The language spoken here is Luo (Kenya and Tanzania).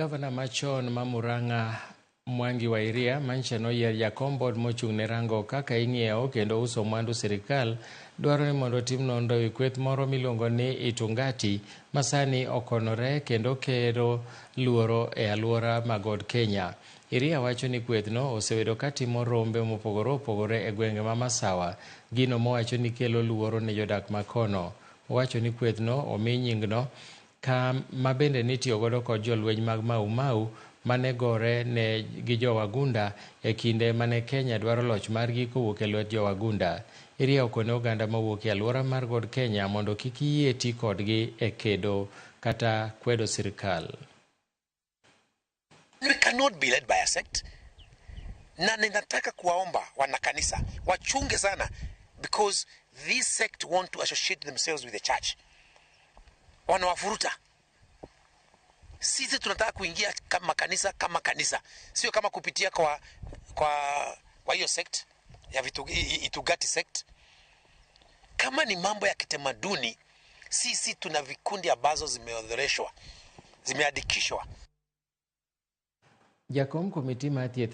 Gavana machon ma Murang'a Mwangi Wa Iria manyicha noyier jakom board mochung' ne rango kaka ing'iewo kendo uso mwandu sirikal dwaro ni mondo otim nonro ewi kweth moro miluongo ni Itungati ma sani okonore kendo kelo luoro e aluora ma God Kenya. Iria wacho ni kwethno osebedo ka timo rombe mopogore opogore e gwenge ma Masawa, gino mowacho ni kelo luoro ne jodak ma kono. Owacho ni kwethno omi nyingno ka ma bende nitiyo godo kod jolweny mag Mau Mau mane gore ne gi jowagunda e kinde mane Kenya dwaro loch margi kowuok e lwet jowagunda. Iria okone oganda mawuok e aluora mar God Kenya mondo kik yie ti kodgi e kedo kata kwedo sirikal. We cannot be led by a sect. Na ninataka kuwaomba wanakanisa wachunge sana because this sect want to associate themselves with the church. Wanawafuruta. Sisi tunataka kuingia kama kanisa kama kanisa, sio kama kupitia kwa hiyo sect ya vitu, Itugati sect. Kama ni mambo ya kitamaduni, sisi tuna vikundi ambazo zimeorodheshwa, zimeandikishwa. Jakom komiti mar thieth e